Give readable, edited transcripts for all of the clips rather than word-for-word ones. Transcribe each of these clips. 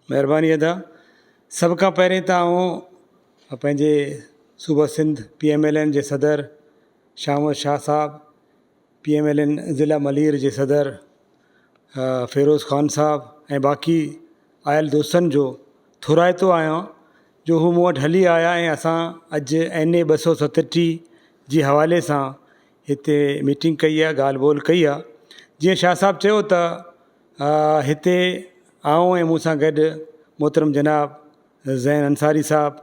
مهرباني ادا سڀ کان پهرين ته آئون پنهنجي صوبه Sindh P M L N جي صدر شاهه محمد شاهه صاحب پي ايم ايل اين ضلع ملير جي صدر فيروز خان صاحب ۽ باقي آيل دوستن جو ٿورائتو آهيان جو هو مون وٽ هلي آيا ۽ اسان اڄ اين اي 237 جي حوالي سان هتي ميٽنگ ڪئي آهي ڳالهه ٻولهه ڪئي آهي جيئن شاهه صاحب چيو ته هتي آئون ۽ مون سان گڏ محترم جناب زين انصاري صاحب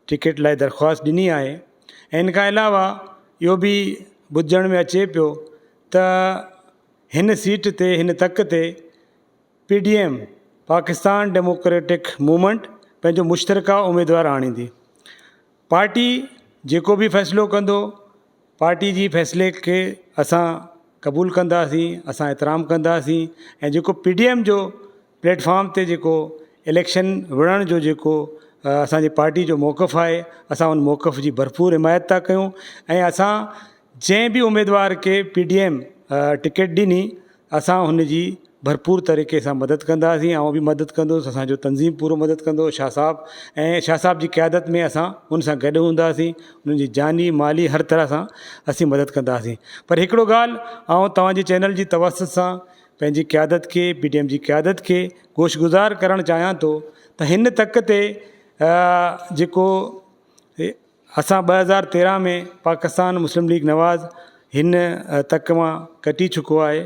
ٽڪيٽ لاء درخواست ڏني آهي ۽ ان کان علاوه اهو به ٻڌجڻ ۾ اچي پيو ته هن سيٽ تي هن تڪ تي P D M, Pakistan Democratic Movement, پنهنجو مشترڪه اميدوار آڻيندي. پارٽي جيڪو به فيصلو ڪندو پارٽي جي فيصلي کي اسان قبول ڪنداسين اسان احترام ڪنداسين ۽ جيڪو پي ڊي ايم جو پليٽ فارم تي جيڪو اليڪشن وڙهڻ جو جيڪو اسان جي پارٽي جو موقف آهي اسان ان موقف جي ڀرپور حمايت ٿا ڪيون ۽ اسان جنهن به اميدوار کي پي ڊي ايم ٽڪيٽ ڏني اسان هن جي ڀرپور طريقي سان مدد ڪنداسين آئون به مدد ڪندس اسان جو تنظيم پورو مدد ڪندو شاهه صاحب ۽ شاهه صاحب جي قيادت ۾ اسان ان سان گڏ هونداسين انهن جي جاني مالي هر طرح سان اسين مدد ڪنداسين پر هڪڙو ڳالهه آئون توهان جي چينل جي توسط سان پنهنجي قيادت کي پي ٽي ايم جي قيادت کي گوش گذار ڪرڻ چاهيان ٿو ته هن تڪ تي جيڪو اسان 2013 ۾ پاڪستان مسلم ليگ نواز هن تڪ مان ڪٽي چڪو آهي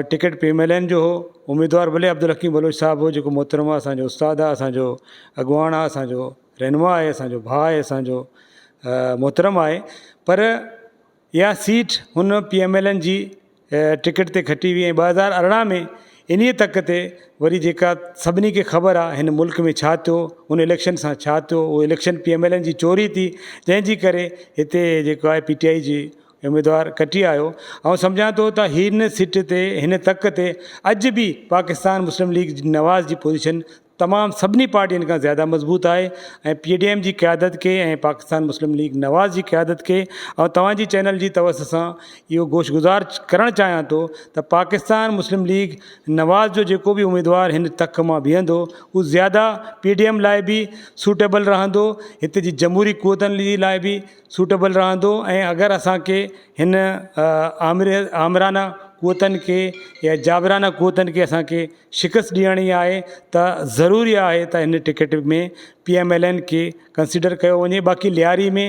ticket P M L N جو هو اميدوار ڀلي عبدالحڪيم بلوچ صاحب هو جيڪو محترم آهي اسانجو استاد آهي اسانجو اڳواڻ آهي اسانجو رهنما آهي اسانجو ڀاء آهي اسانجو محترم آهي پر اها سيٽ هن پي ايم ايل اين جي ٽڪيٽ تي کٽي وئي ۽ 2018 ۾ انهيء تڪ تي وري جيڪا سڀني کي خبر آهي هن ملڪ ۾ ڇا ٿيو ان اليڪشن سان ڇا ٿيو اهو election P M L N جي چوري ٿي جنهن جي ڪري هتي جيڪو آهي پي ٽي آء جي اميدوار کٽي آيو. آئون سمجهان ٿو ته هن سيٽ تي هن تڪ تي اڄ به پاڪستان مسلم ليگ نواز جي پوزيشن تمام سڀني پارٽين کان زياده مضبوط آهي ۽ پي ڊي ايم جي قيادت کي ۽ پاڪستان مسلم ليگ نواز جي قيادت کي آئون توهان جي چينل جي توسط سان اهو گوش گذار ڪرڻ چاهيان ٿو ته پاڪستان مسلم ليگ نواز جو جيڪو به اميدوار هن تڪ مان بيهندو اهو زياده پي ڊي ايم لاء به سوٽيبل رهندو هتي جي جمهوري قوتن جي لاء به سوٽيبل رهندو ۽ اگر اسان کي هن آمرانه قوتن کي يا جابرانه قوتن کي اسان کي شڪست ڏيڻي آهي ته ضروري آهي ته هن ticket ۾ P M L N کي ڪنسيڊر ڪيو وڃي باقي لياري ۾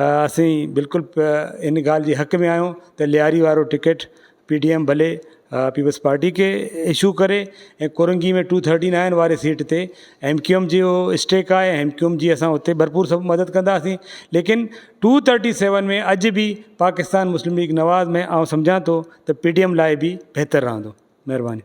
اسين بلڪل ان ڳالهه جي حق ۾ آهيون ته لياري وارو ٽڪيٽ پي ڊي ايم ڀلي پيپلز پارٽي کي اشو ڪري ۽ ڪورنگي ۾ ٽو ٿرٽي نائن واري سيٽ تي ايم ڪيو ايم جو اسٽيڪ آهي ايم ڪيو ايم جي اسان اتي ڀرپور سڀ مدد ڪنداسين ليڪن ٽو ٿرٽي سيون ۾ اڄ به پاڪستان مسلم ليگ نواز ۾ آئون سمجهان ٿو ته پي ڊي ايم لاء به بهتر رهندو مهرباني.